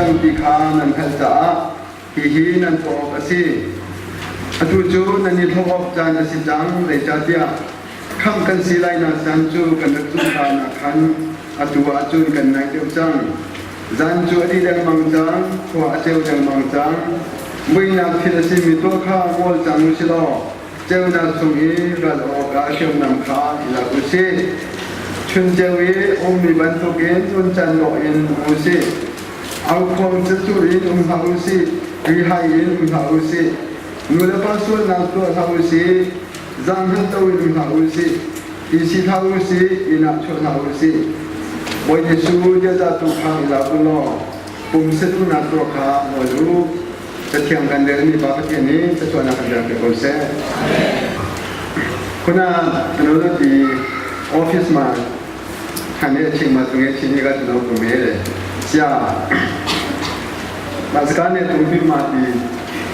cang ti kha nan hngalh caah hihi nan tuah awk a si. Atu cu nan i hlawh awk caan a si cang, zeicahtiah khamh kan si lainak caan cu kan rak zumh hlanah khan atu ahcun kan naih deuh cang. Zan cu a dih lengmang cang, khua a ceu lengmang cang. Muihnak thil a simi tuah kha ngol cang u si law ceunak chung i ral awkah hriamnam kha i lak u sih. Chun ceu i ummi bantukin nuncan dawh in um u sih. Aukhuang catur in um hlah u sih, rihai in um hlah u sih. Nu le pa sualnak tuah hlah u sih, zaanghngalh loin um hlah u sih. I si hlah u sih, inn ah chuah hlah u sih. Bawi Jesuh biazatu kha i lak u law pumsa duhnak tuah kha ngol u. Cathiang kan relmi Pa Pathian nih thluachuahnak kan pek ko seh. Kuna ano ti office ma thane ching ma tunge chini ka tuno ku me le sia ma ska ne tung bi ma ti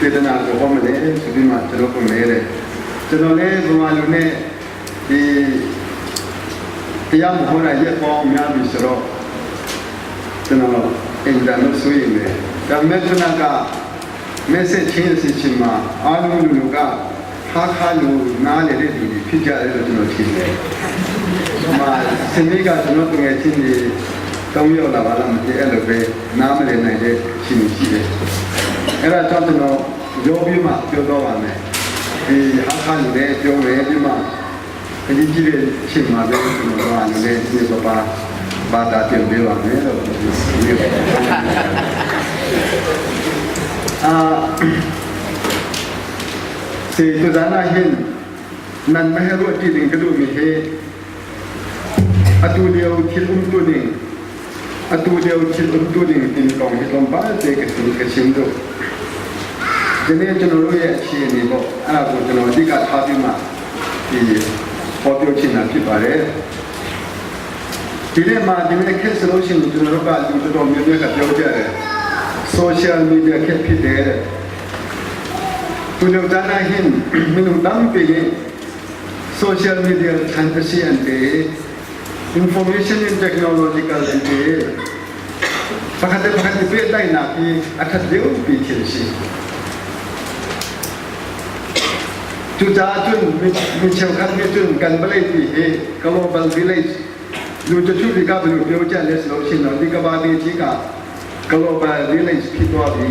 te dana ko ko ma le su bi ma tuno ku me le tuno le buma lu ne ti tiam ho na ye ko mya bi sro ကျွန်တော်အင်တာနက်ဆွေးမယ်ဒါပေမဲ့ခုနက message ချင်းစီချင်းမှာအားလုံးလူလူကဟာခါလူနားလေတဲ့လူတွေဖြစ်ကြတယ်လို့ကျွန်တော်ထင်တယ်။မှာစနေကကျွန်တော်တငယ်ချင်းတွေတောင်းရောက်လာပါလားမသိအဲ့လိုပဲနားမလည်နိုင်တဲ့ချင်းရှိတယ်။အဲ့ဒါကြောင့်ကျွန်တော်ရောပြီးမှပြောတော့ပါမယ်။ဒီဟာခါလူတွေပြောမယ်ပြီးမှ အကြီးကြီးတဲ့ချိန်မှာပဲကျွန်တော်တို့ကလည်းဒီပပဘာသာတင်ပေးပါမယ်လို့ပြောအာစီတူဇာနာဟင်နန်မဟရူတီဒင်ကလူမီဟေအတူလျောချီအုံတူဒင်အတူလျောချီအုံတူဒင်တင်ကောင်ဟီလွန်ပါတေကစီကချင်းတို့ဒီနေ့ကျွန်တော်တို့ရဲ့အခြေအနေပေါ့အဲ့ဒါကိုကျွန်တော်အဓိကထားပြီးမှ ဒီဟောပြောချင်တာဖြစ်ပါတယ်ဒီနေ့မှာဒီနေ့ခေတ်ဆိုလို့ရှိရင်ကျွန်တော်တို့ကလူတော်တော်များများကပြောကြတယ် social media ခေတ်ဖြစ်တယ်တဲ့သူတို့ဇာနာဟင်မနုတမ်ပေ social media ထန်တစီအန်တေ information and technological အန်တေ pakhat le pakhat i pehtlaihnak hi a ṭhat lio pi thil a si. Cucaah cun mi cheukhat nih cun kan vawlei pi hi global village lu cu chu bika banu pio cia le slo chin lo di ka ba bi chi ka global village phi tua bi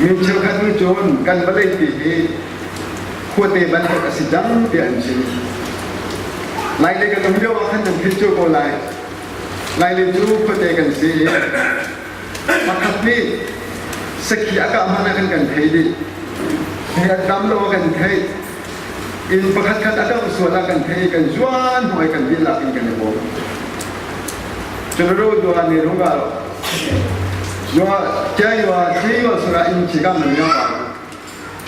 mi cheukhat nih cun kan vawlei pi hi khuate bantuk a si cang tiah an chim. Lai le kan um lio ah khan nan philh cio ko lai. Lailei cu khuate kan si i pakhat nih sakhi a kah hmanh ah khan kan thei dih. Hi a dam lo ah kan theih. Inn pakhat khat a kangh sual ah kan thei kan zuan hnuai kan dihlak in kan i bawm. Cun ro dua ne rung ah yua tia yua thi yua sura in chi kam nan yau ba.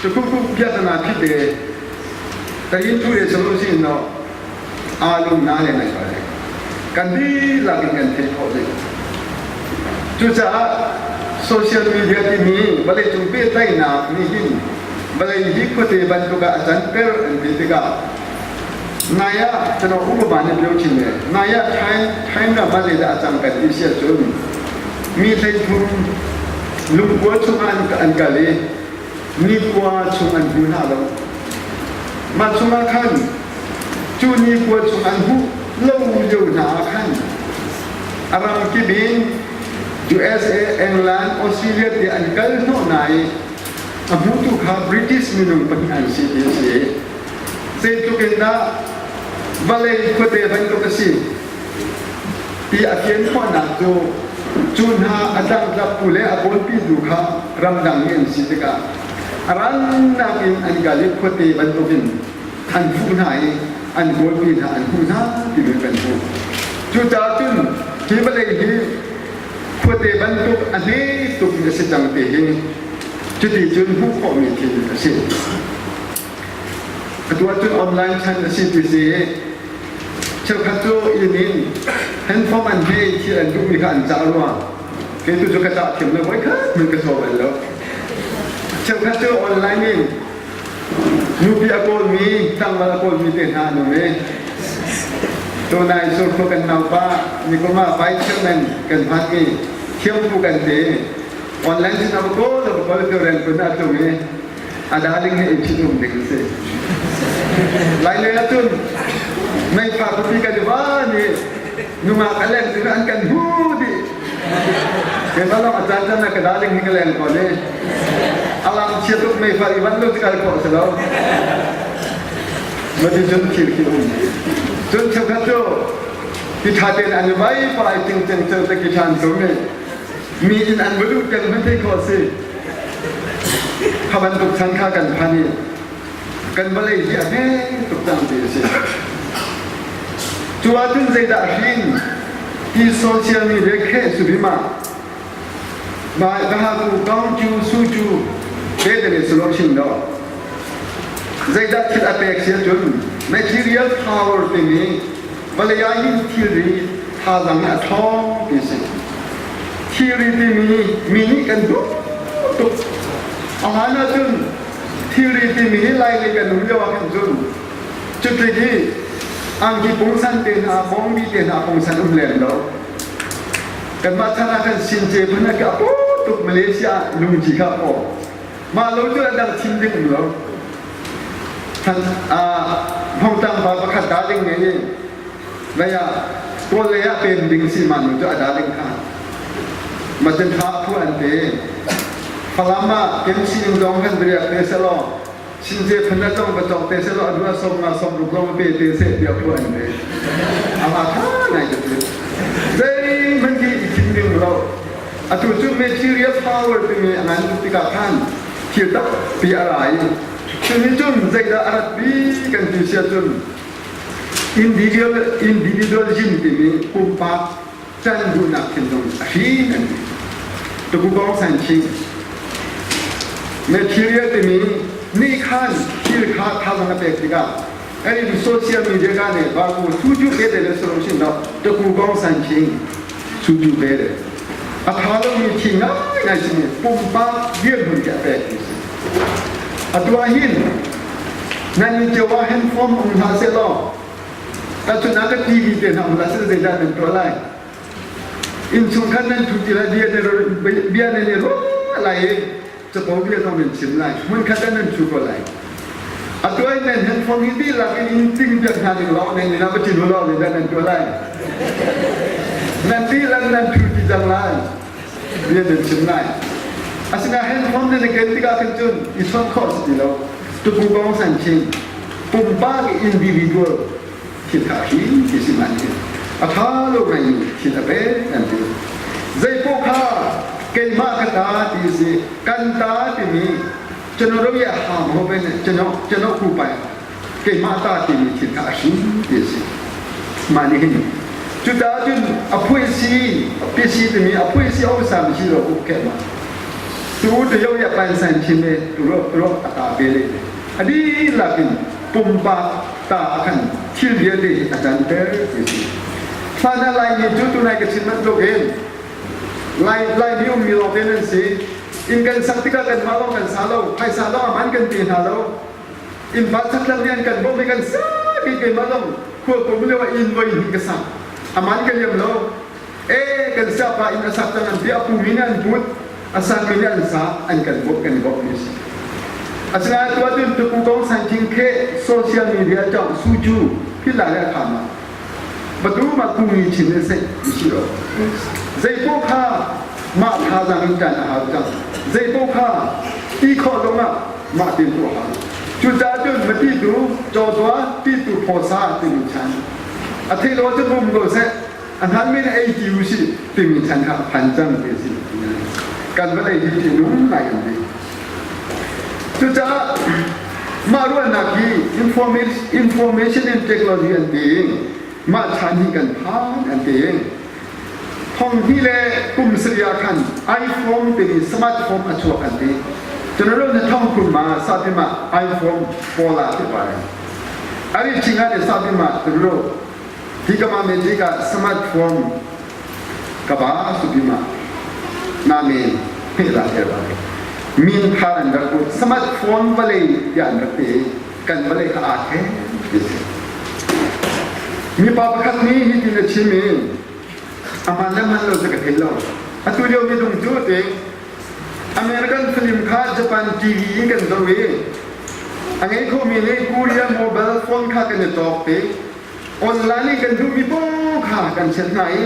Cu ku ku piatana phit te ta yin thu le solo si no aa lung na le nai pale kan dihlak in kan theih khawh dih. Cucaah social media timi vawleicung pehtlaihnak nih hin vawlei hi khuate bantuk ah a canter an ti tikah nai ah cano upama nih bio chin le nai ah China ram ah zeidah a cang kan ti si ahcun mi 13 lungkua chungah an kal i nikua chung an hmu hna lo. Mah chungah khan cu nikua chung an hmuh lo lio hna ah khan a ram kip in USA, England, Australia ti an kal hnawh hna i a hmutu kha British minung pahnih an si ti a si. Zeitluk in dah vawlei khuate bantuk a si ti a fian khawhnak cu cu hna a tlangtlaptu le a kawlpitu kha ramdang mi an si tikah a rannak in an kal i khuate bantukin an fuh hna i an kawlpi hna an hmuh hna timi kan hmuh. Cucaah cun hi vawlei hi khuate bantuk a hme tuk mi a si cang ti hi cuti cun hmuh khawhmi thil a si. Atu ahcun online chan a si ti si cheukhat cu inn in handphone an hei thil an duhmi kha an cah rua. Kei tu cu ka cah thiam lo voikhat hmanh ka caw bal lo. Cheukhat cu online in nupi a kawlmi, tlangval a kawlmi te hna an um i tunai surkhua kan naupa nikum ah vice chairman kan hmanmi. Thiam bu kan ti. Online sin a ko lo ko ko ren kun a tung i a darling he in um ding si. Lai le ahcun meifa kupi kan i van i nungak a leng cu an kan hu dih. Keimah lawng a caan caan ah ka darling hi ka leng ko ni. A lam chia tuk meifa i van lo tikal khawh si lo. Mati cun thil khi um. Cun cheukhat cu ti ṭha tein an i vai pa i cingceng ceu te ki ṭhan tum i mi in an va duh tiang hmanh theih khawh a si. Kha bantuk chan kha kan phan i kan vawlei hi a hme tuk cang ti a si. Cu ahcun zeidah a hrin ti social media kheh subima Bahaku kong cu su cu te ne silo chin do. Zeidah thil a pek si ahcun material power timi vawlei ah hin thilri thazaang hi a ṭhawng ti si. Thilri timi mi nih kan duh tuk. A hlan ahcun thilri timi hi Lailei kan um lio ah khan cun cutlik hi angki pungsan te hna, bawngbi te hna pungsan um lem lo. Kanmah chan ah khan Since phun a ka tuk Malaysia lungci kha aw. Mah lo cu a dang thim ding um lo. Hmongtang pa pakhat da ding ne i vei ah kawl lei ah pem ding si ma nu cu a da ding kha. Macun tha phu an te. Falam ah kem si dong kan riak te selaw Since phun a cong va cong te selaw a du a som nga som ruk zong pe te seh tiah phu an te. Ama tha ngai ka ti. Zeihmanh khi i thim ding lo. Atu cu material power timi a ngan tuk tikah khan thil tampi a ra i cuni cun zeidah a rat bi kan ti si ahcun individual individualism timi pumpak can duhnak thinlung a hrin an ti. Tukukong san chin material timi nih khan thil kha thazang a pek tikah kan in social media ka ne ba ku su ju pe de le solo shin do tukukong san chin su ju pe de a tha lo mi thi ngai ngai simi pumpak dirhmun ke a pek ti si atu ah hin nan ni cio ah hin form um hna seh law Tacun ah ka TV te hna hmun ah sih zeidah nan tuah lai? Innchung khan nan thu ti lai bia ne bia ne ne ruah lai i capo bia zong nan chim lai. Hmun khat ah nan thu ko lai. Atu ai nan handphone hi dihlak in in ting piak hna ning lawng nan inn ah va cin law zeidah nan tuah lai? Nan dihlak nan thu ti cang lai. Bia nan chim lai. Asinain handphone nan i ken tikah khan cun i chawnh khawh si ti lo. Tuku kong san chin. Pumpak individual thil kha hi ti si man hi a ṭha lo ngai mi thil a pek an ti. Zeipoh kha keimah ka ta ti si kan ta timi chanorawi a ham ho pen chano chano ku pai keimah ta timi thil kha a hrim ti si. Mah nih hin cucaah cun a phui si pi si timi a phui si o sam si lo uk ke ma tu tu yo ya pan san chin le tu ro tu ro a ta ve le A dihlak in pumpak ta ah khan thil vialte hi a canter ti a si. Hlan ah Laimi cu tunai ka chim bantuk in Lai Laimi ummi lawngte nan si. Inn kan sak tikah kanmah lawng kan sa lo, phaisa lawng a man kan pe hna lo. Innpa chakthlang nih an kan bawmh i kan sa kei keimah zong khualkawm lio ah inn voi hnih ka sak. A man ka liam lo. Ee kan siapa inn a sak cang an ti, a pumi nih an put, a sakmi nih an sa, an kan bawmh kan i bawmhmi a si. Asinain tu ahcun tuku kong sangking khe social media cong suju phila le a kham ah batu ma kumi chin in seh si lo. Zeipoh kha mah thazaang in ṭan a hau cang. Zeipoh kha ti khawh zong ah mah tin tuah hau. Cucaah cun mati tu cawtua ti tu phawsa timi chan. A theih lo ahcun um ko seh. A hngalmi nih ei ti u sih timi chan kha a phan cang ti a si. Kan vawlei hi ṭihnung ngai kan ti. Cucaah mah ruahnak hi information and technology an ti i mah chan hi kan phan an ti. Thong hnih le kum sarih ah khan iPhone timi smartphone a chuak an ti. General na thong kum ma sapim ah iPhone pawl ah ti pare. Ari ching ah ne sapim ah tulu Hi ka ma men ka smartphone ka ba supima na men he la her ba min kha an rak put smartphone vawlei tiah an rak ti kan vawlei kha aa the ti si mipa pakhat nih hitin a chim i aman le man lo cu ka thei lo. Atu lio minung cu ti American film kha Japan TV in kan zoh i a ngei khomi nih Korea mobile phone kha kan i cawk ti online in kan duhmi paoh kha kan chiat hna i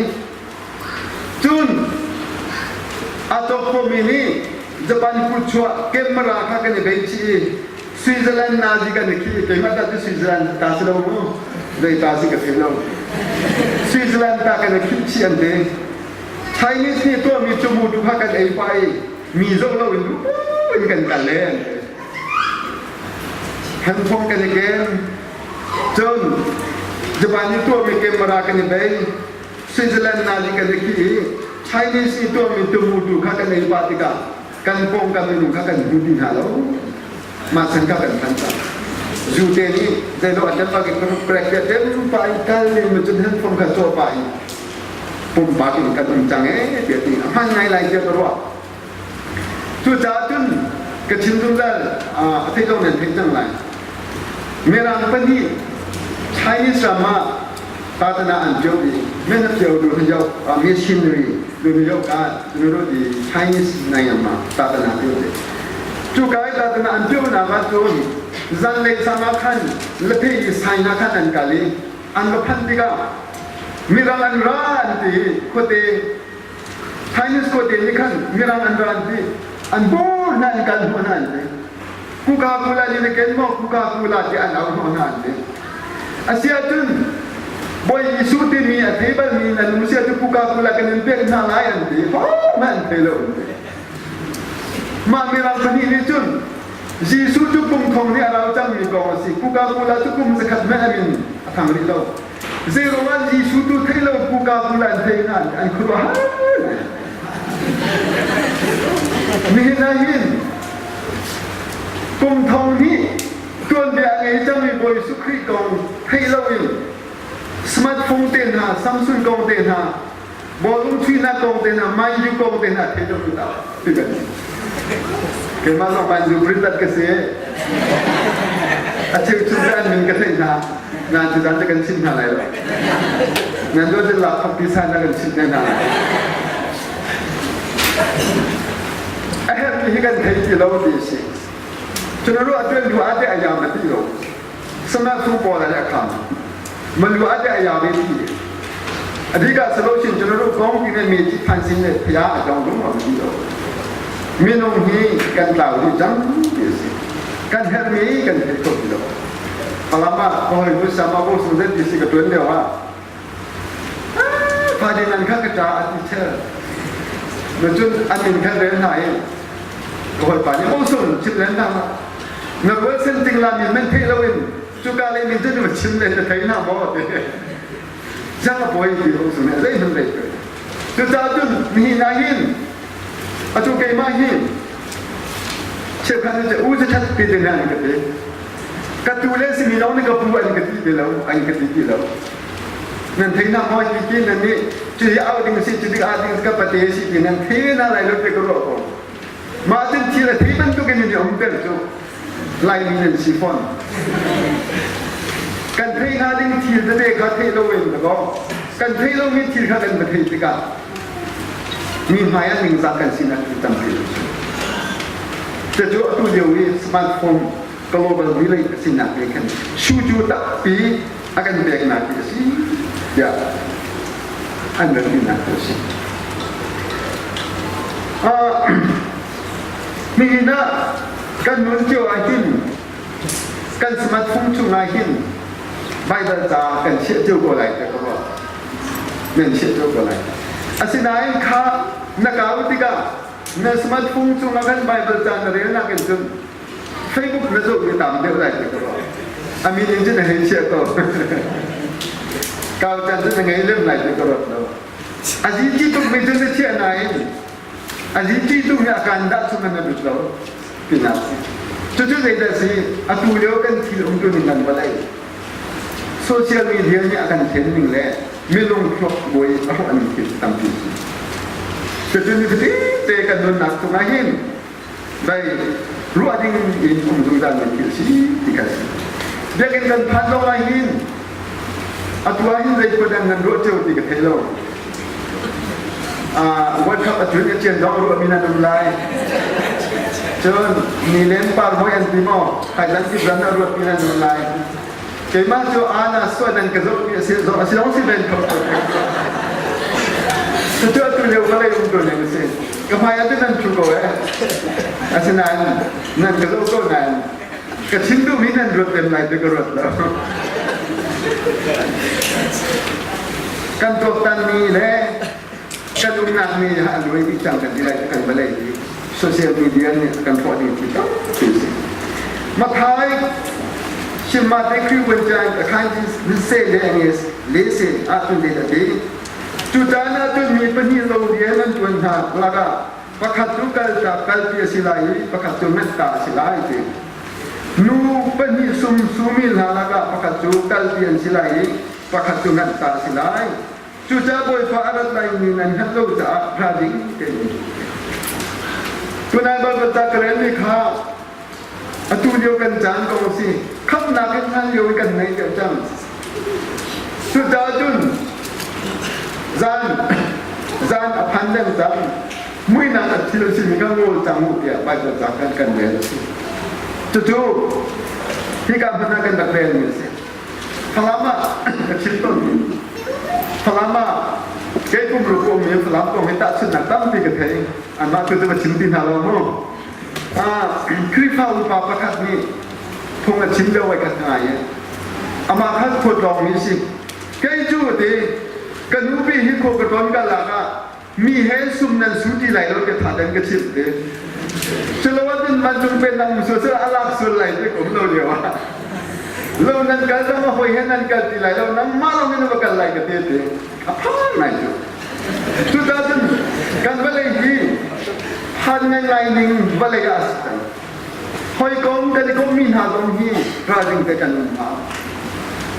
cun a cawk khomi nih Japan kutchuah camera kha kan i bei chih i Switzerland nazi kan i khi keimah ta cu Switzerland ta si lo mu zei ta si ka thei lo Switzerland ta kan i khih chih an ti Chinese nih tuahmi cu mu tu kha kan ei pa i mi zoh lo in in kan kal le an ti handphone kan i ken cun Japan nih tuahmi camera kan i bei Switzerland nazi kan i khih i Chinese nih tuahmi tumu tu kha kan ei pah tikah kan pawngkam minung kha kan hmu ti hna lo mah chan kha kan phan cang zu te nih zeilo a tem bak in prek te tem pa in kal ning mu cun handphone kha caw pa in pumpak in kan um cang ee tiah ti a hman ngai lai tiah ka ruah cucaah cun ka chim zungzal a theih lo nan theih cang lai Mirang pahnih Chinese ram ah tatana an pio i men a pio du hna machinery du hna ka nu di Chinese nayam ah tatana pio te cu kai tatana an pio na ka cun zanlei sang ah khan laphe i sai na khan an kal i an va phanh tikah mirang an ra an ti khuate Chinese khuate nih khan mirang an ra an ti an bur hna an kal hnawh hna an ti kuka kula ni na ken maw kuka kula ti an au hnawh hna an ti asiahcun Bawi Jesuh timi a thei balmi na lung sia cu kuka kula kan in pek hna lai an ti ho hmanh an thei lo an ti mah mirang pahnih nih cun Jesuh cu kum thong nih a rau cangmi kong a si kuka kula cu kum zakhat hmanh a min a thang rih lo Zeiruangah Jesuh tu thei lo kuka kula an thei hna an khuaruahhar Nihin ah hin kum thong hnih tuanbia a ngei cangmi Bawi Jesuh Khrih kong theih loin smartphone te hna, Samsung kong te hna, bawlung chuihnak kong te hna, Man U kong te hna theih lo cu ta ti kan Keimah zong Man U Brit ka si. A cheu chung an min ka theih hna. Nan cu dan kan chim hna lai lo. Nan do cu lak thok ti san na kan chim te hna lai. A herhmi hi kan thei ti lo ti a si. Cun ruah tuan lu ate ayam a ti lo. Sama thu pawl a kham. Malu ate ayam e ti. Adika solution cun ru kong ti ne mi ti phan sin le phia a dong lung ma ti lo. Minung hi kan tlau dih cang ti a si. Kan herhmi kan thei kho ti lo. Falam ah ka hawi nu Sama Bo Sung ZBC ka tuan lio ah Fadin an kha ka ca a ti chel. Na cun an min khan rel hna i ka hawipa nih Bo Sung chim len hna na rual sen ting la min man theih loin cuka lei min cu na chim len na thei hna maw ti. Zang a pawi ti Bo Sung nih zeihmanh rei Cucaah cun nihin ah hin atu keimah hi cheukhat nih u cu that ti ding an ka ti. Ka tu le simi lawng nih ka pu an ka ti ti lo, an ka ti ti lo. Nan theihnak maw ti ti nan nih cuhi au ding si cu ding ah ding ka pate si ti nan thei na lai lo te ka ruah ko. Mah cun thil a thei bantuk in in um ter cu Laimi nan si fawn. Kan theih hnga ding thil tete kha theih lo in ka Kan theih lomi thil kha kan va theih tikah mi hmai ah ningzah kan sinak hi tampi a si. Cucu atu lio i smartphone global village a sinak nih khan suju takpi a kan peknak hi a si tiah an rak tinak a si. Nihin ah kan nun cio ah hin kan smartphone chung ah hin Bible ca kan chiah cio ko lai tiah ka ruah. Nan chiah cio ko lai. Asinain kha na kau tikah na smartphone chung ah kan Bible ca na relnak in cun Facebook na zoh mi tam deuh lai tiah ka ruah. A min in cun na hei chiah ko. Kau can cu na ngei lem lai tiah ka ruat lo. A zi tuk mi cu na chiah nain A zinṭitu hi a kan dah chung an lut lo tinak si. Cucu zeidah si atu lio kan thil umtu ning kan vawlei social media nih a kan thlen ning le minung thluak buai a hrawh ning thil tampi si. Cucu ni te kan nunnak cungah hin dai ruah ding in um zungzal mi thil si ti kha si. Biakinn kan phan zong ah hin atu ah hin zei khua dang nan ruah cio ti ka thei lo. World Cup a tun a cian zong ruahmi nan um lai. Cun nilen par moi an ti maw Thailand kip ram na ruatmi nan um lai. Keimah cu ana suan nan ka zohmi a si zong a si zong si ven kho ko. Cucu atu lio vawlei um tu ning a si. Ka hmai ah cun nan thu ko eh. Asinain nan ka zoh ko nain ka chim duhmi nan ruat lem lai ti ka ruat lo. Kan tuaktanmi le kan umnak mi a luai dih cang kan ti lai kan vawlei hi social media nih kan hrawh ding ti tampi si. Mathai Shimma te Kri wen chan a khan ni se le anges le se a tun le ti. Cu caan ah cun mi pahnih lo rian an tuan hna lakah pakhat cu kal ta kalpi a si lai i pakhat cu ngat ta a si lai ti. Nu pahnih sum sumi hna lakah pakhat cu kalpi an si lai i pakhat cu ngat ta a si lai. Cucaah Bawipa a rat lai ni nan hngalh lo caah ra ding tein Tunai Baibal ca ka relmi kha atu lio kan caan kong a si. Khamhnak in hlan lio i kan nei deuh cang. Cucaah cun zan zan a phan deng cang. Muinak a thil a simi kha ngawl cang u tiah Baibal ca kan kan rel a si. Cucu hika hmanh ah kan rak relmi a si. Falam ah ka chim tawnmi Falam ah kei pumruk ummi Falam kong hi tahchunhnak tampi ka thei. Anmah cu cu va chim ti hna lo mu. Khrihfa upa pakhat nih phung a chim lio ai khat ngai i amah kha khuat lawngmi a si. Kei cu ti ka nupi hi khua ka ṭawn ka lak ah mi he sum nan su ti lai lo ti tha den ka chimh te. Culo ahcun vancung pennak um sual a lak sual lai ti kum lo lio ah. Lo nan kal zong a hoi he nan kal ti lai lo nangmah lawng in va kal lai ka ti ti. A phan ngai cu. Cucaah cun kan vawlei hi phan ngai ning vawlei ah a si cang. Hawikom kan i komhmi hna zong hi ralring te kan um hna.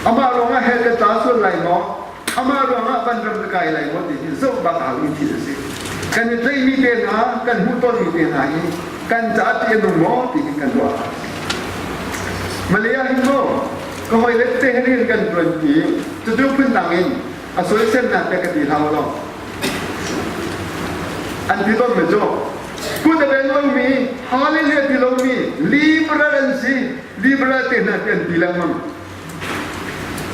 Amah ruangah hell ka tla sual lai maw? Amah ruangah vanram ka kai lai maw ti hi zoh bak hau in thil a si. Kan i tlaihmi te hna, kan hmuh tawnmi te hna hi kan caah ṭih a nung maw ti hi kan ruah. Malay ah hin maw ka hawile te he rian kan ṭuan ti cucu phundang in a soiselnak te ka ti hlah law an ti tawn mi cu kut a beng lomi hallelujah ti lomi liberal an si liberal te hna ti an ti lengmang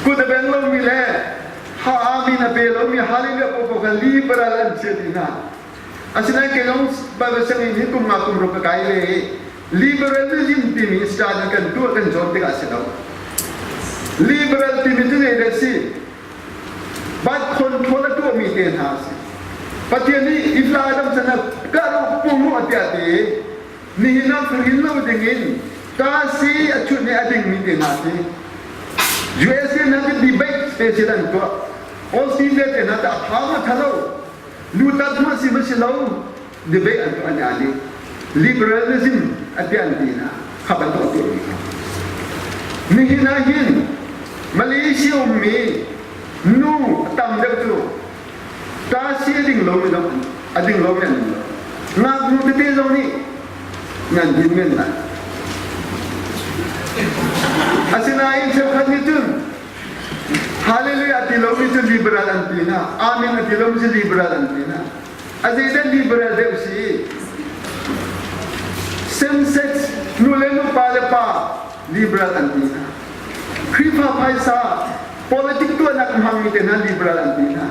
kut a beng lomi le ha amin a pe lomi hallelujah popo kha liberal an si ti hna asinain kei zong Bible sianginn hi kum nga kum ruk ka kai ve i liberalism timi study kan tuah kan cawn tikah si lo liberal timi cu zei dah si Birth control a tuahmi te hna a si. Pathian nih Ifla Adam chan ah kah pum a tiah ti i nihin ah hrin lo dingin ta si a chut nih a dingmi te hna si. USA hna cu debate te sin an tuah. Australia te hna cu a tha ma tha lo. Lutat ma si ma si lo. Debate an tuah an i Liberalism a ti an ti hna. Kha bantuk a tuahmi kha. Nihin ah hin Malaysia ummi nu tam deuh cu ta si a ding lomi zong a ding lomi an um lo. Ngaknu tete zong nih nan din men lai. Asinain cheukhat nih cun Hallelujah ti lomi cu liberal an ti hna. Amen a ti lomi cu liberal an ti hna. A zeidah liberal deuh si? Same sex nu le nu pa le pa liberal an ti hna. Khrihfa phaisa politic tuahnak hmangmi te hna liberal an ti hna.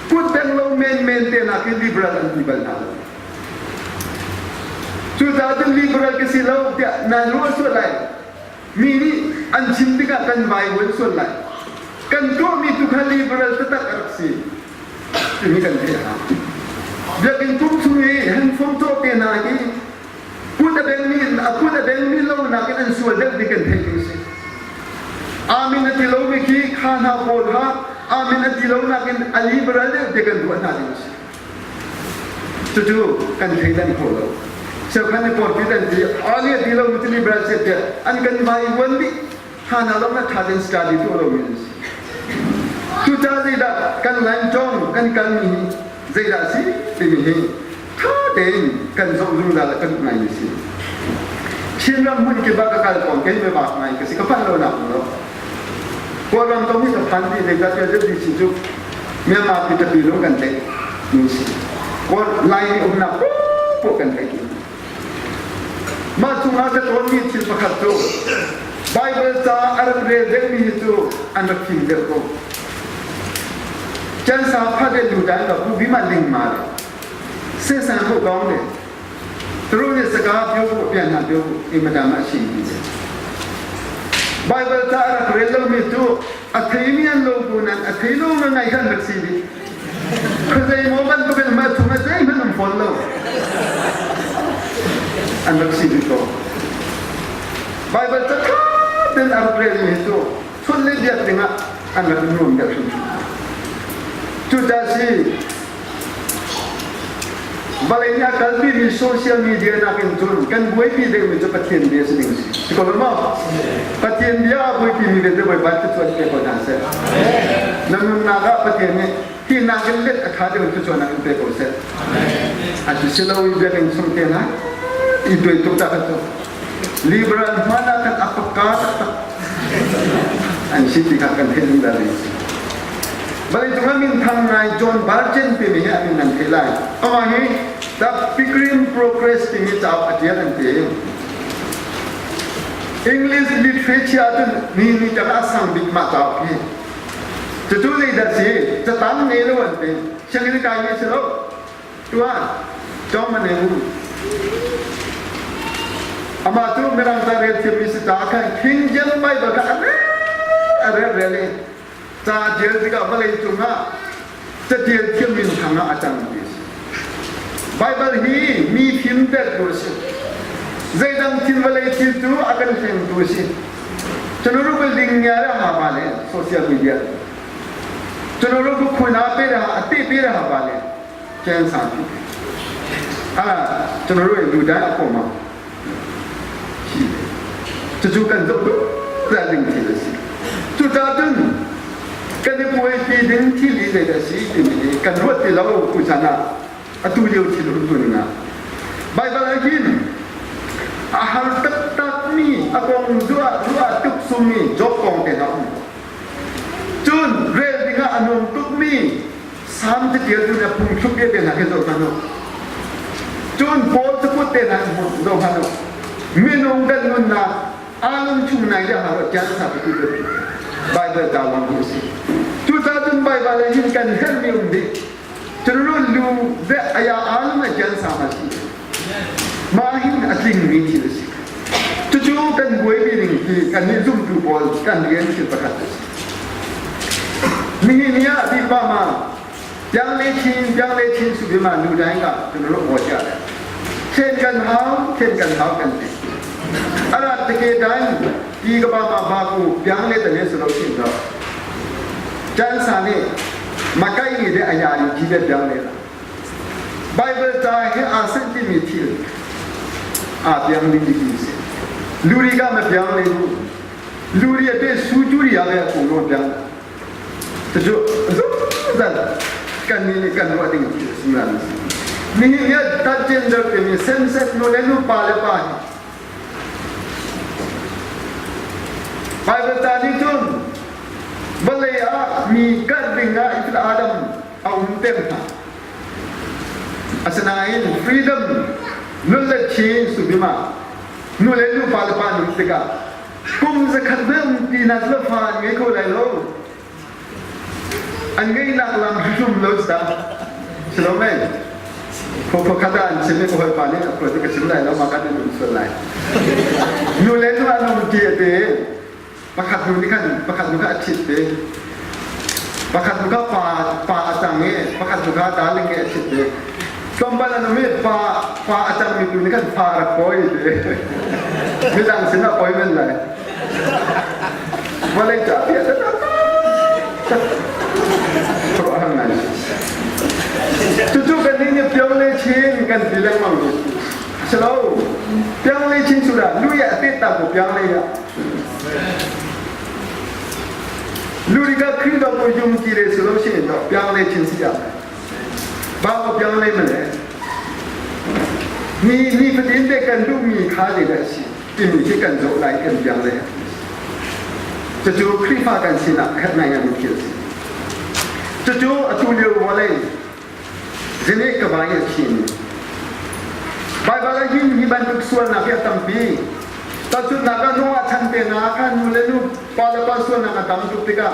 Kut beng lo menmen te hna khi liberal an ti bal hna lo. Cucaah cun liberal ka si lo tiah nan ruah sual lai. Mi nih an chim tikah kan vaivuan sual lai. Kan tuahmi tu kha liberal taktak a rak si. Timi kan theih a hau. Biakinn kum chung i handphone cawh te hna hi kut a bengmi a kut a bengmi lo nakin an sual deuh ti kan theih ding si. Amen a ti lomi khi kha hna pawl kha amen a ti lo nakin a liberal deuh ti kan ruah hna ding si. Cucu kan thleidan kho lo. Cheukhat nih porpit an ti, ali a ti lomi cu liberal si tiah an kan vai uan dih. Hana lawng na ṭha tein study tuah lomi an si. Cucaah zeidah kan lancawng kan kalmi hi zeidah a si timi hi ṭha tein kan zoh zungzal a kan ngai mi si. Chinram hmun kip ah ka kal tawn kei me bak ngai ka si ka phanh lo nak lo. Kawlram zong hi ka phan dih zeicahtiah ZBC cu Myanmar pi tapi lung kan tlaih mi si. Kawl Laimi umnak poah kan theih dih. Mah chungah ka cawnmi thil pakhat cu Baibal ca a rak rel deuhmi hi cu an rak fim deuh ko. Cansa phat le lu dan ka pu bima ling ma le se sang ko kong le tru ne saka pyo ko pian na pyo ko imata ma shi ni Baibal ca a rak rel lomi cu a theimi an lo bu nan a thei lo nga ngai khan rak si dih. Khuazei maw bantukin mah chung ah zeihmanh um fawn lo. An rak si dih ko. Baibal ca ṭha tein a rak relmi hi cu chun le biak dingah an rak i nuam deuh hrimhrim. Cucaah si vawlei nih a kalpimi social media nakin cun kan buaipi deuhmi cu Pathian bia si ding a si. Si ko lo maw? Pathian bia a buaipimi vialte Bawipa thluachuah pe ko hna seh. Na nunnak ah Pathian nih hi nakin let a ṭha deuh in thluachuahnak in pe ko seh. A si si lo i biakinn chung te hna i tuai tuk ta kha cu liberal hman ah khan a pakka taktak an si ti kha kan theih zungzal ding vawlei cungah minthang ngai John Barton timi hi a min nan theih lai. Amah hi The Pilgrim Progress timi cauk a ṭial an ti. English literature ahcun mi nih tak a sang bik mah cauk hi. Cucu zeidah si? Catang ngei lo an ti. Sianginn kai mi si lo. Tuah, cawng man ei u. Amah cu Mirang ca rel thiammi si caah khan King James Bible kha a rel a rel rel i ca ṭial tikah vawlei cungah catial thiam minthang ah a cang ti a si. Baibal hi mi fimtertu a si. Zeidang thil vawlei thil cu a kan hlengtu a si. Cunuruk ling ngia le ha ba le social media. Cunuruk khuna pe le ha ate pe le ha ba le chen sang pi. Ah, cunuruk lu dai a koma. Cucu kan zoh zungzal ding thil a si. Cucaah cun kan i buaipi ding thil hi zeidah a si timi hi kan ruat ti lo tuchan ah atu lio thil umtuning ah Baibal ah hin a har taktakmi a kong ruah ruah tuk sungmi Job kong te hna um. Cun rel dingah a nuam tukmi Salm catialtu nih a phungthluk bia te hna khi zoh hmanh u. Cun Paul cakuat te hna zoh hmanh u. Minung kan nunnak aa lungchung nai le har tiang sa tu biapi Bible ta wang hi a si. Cucaah cun Bible ah hin kan herhmi um dih. Cun lu ve aya aa lung a tiang sa ma si. Mah hin a tlingmi thil a si. Cucu kan buaipi ning hi kan nih zumtu pawl kan rian thil pakhat a si. Nihin ni ah bik ma piang le chin piang le chin su ma nu dai ka tun ro mo chia le then kan hau then kan hau kan ti arat te ke dan ti ka ba ma ba ku piang le ta ne su lo chin do chan sa ne makai ni de aya ni ji de piang le la Bible ca hi aa sanh timi thil aa piang ding ti si. Luri ka ma piang le nu. Luri a te su turi a ve kung no piang. Cucu zungzal kan nih nih kan ruah ding thil a si la si. Nihin ni ah transgender timi same sex nu le nu pa le pa hi Bible ca nih cun vawlei ah mi karh ding ah Israel Adam a umter hna. Asinain freedom nun le thi subima nu le nu pa le pa nun tikah kum zakhat hmang ti na le fa an ngei kho lai lo. An ngeihnak lam hrim lo sa. Silo mei. Kho khat ah an chim i ka hawipa nih a phuat i ka chim lai lo ma kan in um sual lai. Nu le nu an um ti a ti. Pakhat nu nih khan pakhat nu kha a ṭhit ve. Pakhat nu kha pa pa a cang i pakhat nu kha darling i a ṭhit ve. Tlawmpal an um i pa pa a cangmi tu nih khan fa a rak pawi ti. Midang sin ah pawi men lai. Vawlei ca piah khuaruahhar ngai. Cucu kan nih nih piang le chin kan ti lengmang mi. Si lo. Piang le chin cu dah lui ah tet ta ko piang le ah. Luriga Khrih dong ko yum ti le su lo sin do piang le chin si ya. Ba ko piang le male. Ni ni fatin te kan duh mi kha le da si timi khi kan zoh lai kan piang le. Cucu Khrihfa kan sinak khat ngai ngai thil si. Cucu atu lio vawlei. Zine ka vai a chin. Baibal ah hin hi bantuk sualnak hi a tampi. Tahchunhnak ah Noah chan te hna ah khan nu le nu, pa le pa sualnak a tam tuk tikah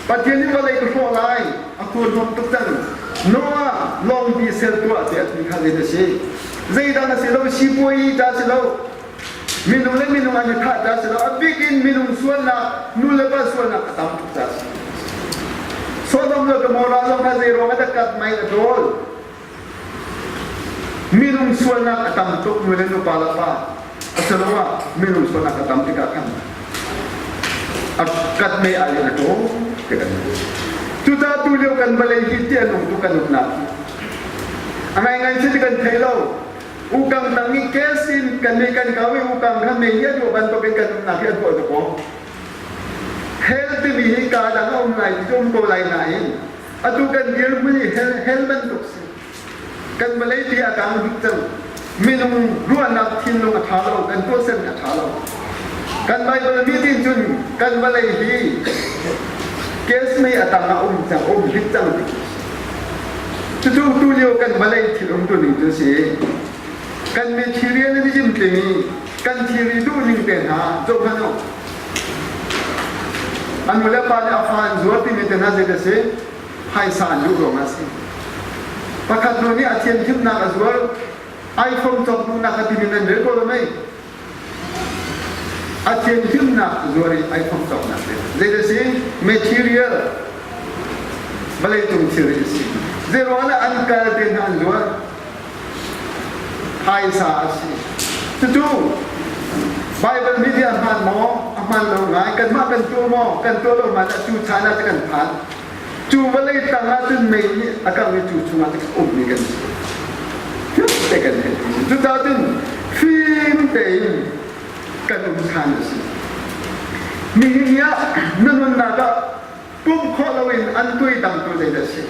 Pathian nih vawlei ka hrawh lai, a thurhnawm tuk cang. Noah lawngpi ser tuah tiah ti kha zei a si. Zeidang a si lo, sipuai ta si lo, minung le minung an i thah ta si lo, a bik in minung sualnak, nu le pa sualnak a tam tuk ta si. Sodom le Gomorrah zong kha zei ruang ah dah kat mei a dawl? Minung sualnak a tam tuk nu le nu pa le pa asiloah minung sualnak a tam tikah khan a kat mei ai in a ṭaw ti kan Cucaah tu lio kan vawlei hi ti a nung tu kan umnak hi a ngaingai si ti kan thei lo. Ukang tang i gas in kan mei kan kau i ukang kha mei hi a duah bantukin kan umnak hi a duah tuk aw. Hell timi hi kaa dang a um lai ti cu um ko lai nain Atu kan dirhmun hi hell, hell bantuk si. Kan vawlei pi a kang dih cang. Minung ruahnak thinlung a ṭha lo, kan tuahsermi a ṭha lo. Kan Baibal mi tin cun kan vawlei hi gas mei a tang ah um cang, um hlit cang ti. Cucu tu lio kan vawlei thil um tu ning cu si. Kan materialism timi kan thilri duh ning te hna zoh hmanh u. A nu le pa nih a fa an zuar timi te hna zei a si? Phaisa an duh ruangah a si. Pakhat nu nih a thianthimnak a zuar, iPhone cawk duhnak a timi nan rel ko lo mei? A thianthimnak zuar i iPhone cawknak te. Zei a si? Material. Vawleicung thilri a si. Zei ruangah dah an kal te hna an zuar? Phaisa a si. Cucu Baibal nih a hmaan maw? A hmaan lo ngai. Kanmah kan tuah maw? Kan tuah lo hmanh ah cu chan ah kan phan. Cu vawlei tang ah cun mei nih a kangh i cu chungah cun ummi kan si. Te kan theih. Cucaah cun fim tein kan um chan a si. Nihin ni ah na nunnak ah pumh khawh loin an tuaitangtu zeidah a si?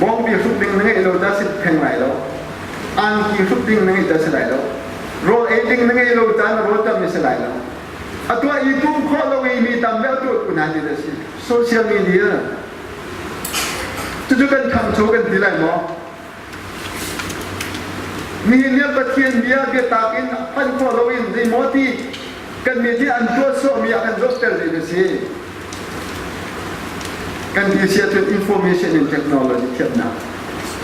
Bawngbi hruk ding na ngeih lo ta si theng lai lo. Angki hruk ding na ngeih ta si lai lo. Rawl ei ding na ngeih lo ta na rawl tam si lai lo. A tuah i pumh khawh lo i mi tam deuh tuah tu hna zeidah a si? Social media. Cucu kan ṭhangcho kan ti lai maw? Nihin ni Pathian bia biatak in hman khawh loin zeimaw ti kan mi nih an tuah sawhmi ah kan zohter ding a si. Kan ti si ahcun information and technology thiamnak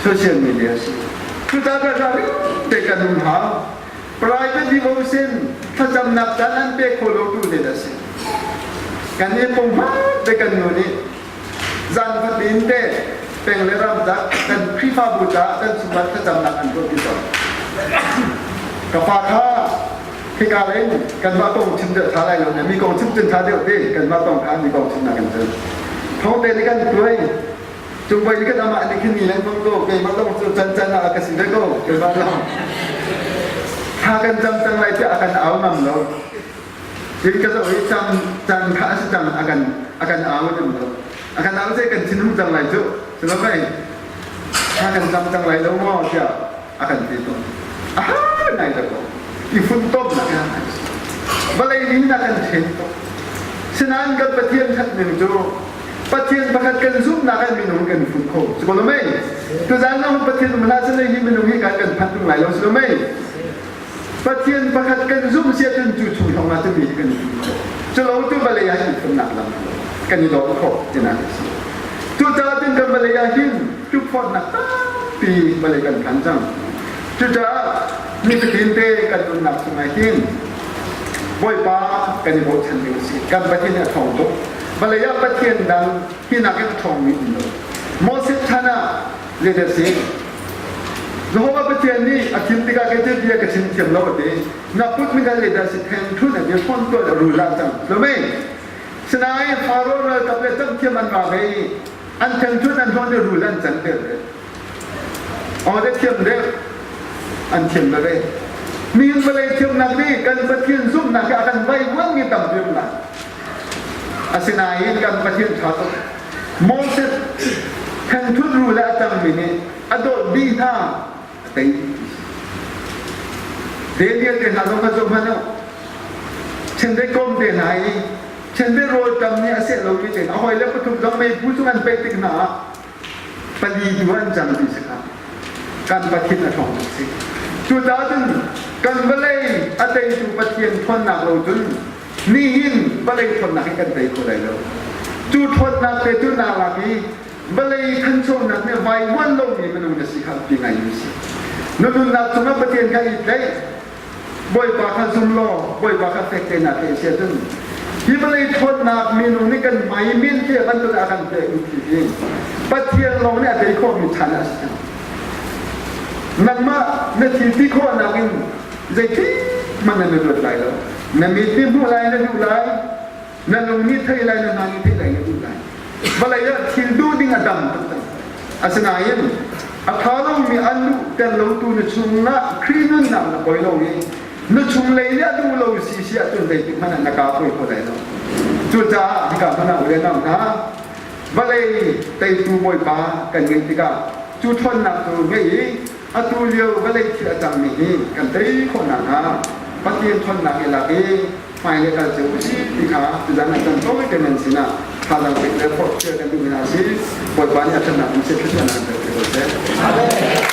social media a si. Cucaah ralring te kan um hau. Private devotion thlacamnak caan an pe kho lo tu te a si. Kan i pumhmat te kan nu nih Zan fatin te peng le ram dah kan Khrihfabu caah kan chungah thlacamnak an tuahpi tawn. Ka fa kha hika lei kanmah kong chim deuh ṭha lai lo na mi kong chim cun ṭha deuh te kanmah kong kha mi kong chimnak kan cun. Thawng te nih kan tuai Cungpei nih kan amah nih khin mi lengmang ko keimah lawng cu can can ah ka si ve ko keimah lawng. Thla kan cam cang lai tiah a kan au ngam lo. Tin ka zoh i cang cang kha a si cang a kan a kan au ning lo. A kan au cei kan thinhung cang lai cu. Cu lo mei thla kan cam cang lai lo maw tiah a kan ti tawn. Aha nai da ko. I funtomnak ha vawlei nih na kan then tuk. Sinain kan Pathian that ning cu Pathian pakhat kan zumhnak ah minung kan fun kho. Cu ko lo mei? Tuzaan nang Pathian um hlah seh hi minung hi kan kan phanh tung lai lo si lo mei? Pathian pakhat kan zumh si ahcun cu chung thong ah cun mi hi kan i fim khawh. Cu lo cu vawlei ah hin fimnak lam kan i dawt khawh tinak a si. Cucaah cun kan vawlei ah hin tukforhnak tampi vawlei kan phan cang. Cucaah nifatin te kan nunnak chungah hin Bawipa kan i bochan ding a si. Kan Pathian hi a ṭhawng tuk. Vawlei ah Pathian dang hi nakin a ṭhawngmi um lo. Moses chan ah Zeidah a si? Jehovah Pathian nih a thim tikah kei cu bia ka chim thiam lo a ti. Na kut min hal leidah si theng thun a bia phone tuan a rul ah cang. Lo mei? Sinain Faro ralkap le camhthiam an ra ve i an theng thun an hlawn i rul an can ter ve. Aw de thiam deuh. An thiam ve ve. Nihin vawlei thiamnak nih kan Pathian zumhnak hi a kan vaivuan mi tampi um lai. Asinain kan Pathian ṭha tuk. Moses ṭhenṭhut ru le a cangmi nih a dawt dih hna a tei. Daniel te hna zong kha zoh hmanh u. Chiandeih kawm te hna i chiandeih rawlṭam nih a seh lomi te hna a hawile pathum zong meiphu cung an peih tik hna ah. Pali tu an cang ti si kha. Kan Pathian a ṭhawng tuk si. Cucaah cun kan vawlei a teitu Pathian ṭhawnnak lo cun nihin vawlei ṭhawnnak hi kan tei kho lai lo. Cu ṭhawnnak te cu naa lak i vawlei thanchonak nih vaivuan lomi minung na si kha pi ngai mi si. Na nunnak cungah Pathian kha i tlaih. Bawipa kha zum law Bawipa kha fek tein naa tlaih si ahcun hi vawlei ṭhawnnak minung nih kan hmai min te bantuk a kan pek mi thil hi Pathian lawng nih a tei khawhmi chan ah a si cang. Nangmah na thil ti khawhnak in zeitik hmanh na luat lai lo. Na mit nih hmuh lai na duh lai, na lung nih theih lai, na hna nih theih lai na duh lai. Vawlei ah thil duh ding a dam tuk cang. Asinain a ṭha lomi an duhter lotu na chungah Khrih nunnak na poi lo i na chunglei nih a duh lo si si ahcun zeitik hmanh ah na kaa poi kho lai lo. Cucaah hika hmanh ah u le nau hna, vawlei teitu Bawipa kan ngeih tikah cu ṭhawnnak cu ngeih i atu lio vawlei thil a cangmi hi kan tei khawh nakhnga Pathian ṭhawnnak i lak i hmailei kal cio usih ti kha tuzan ah can tawi te nan sinah thazaang pek le forhfial kan duhmi hna si. Bawipa nih a ṭhatnak in seh thluachuahnak in pek te ko seh. Amen.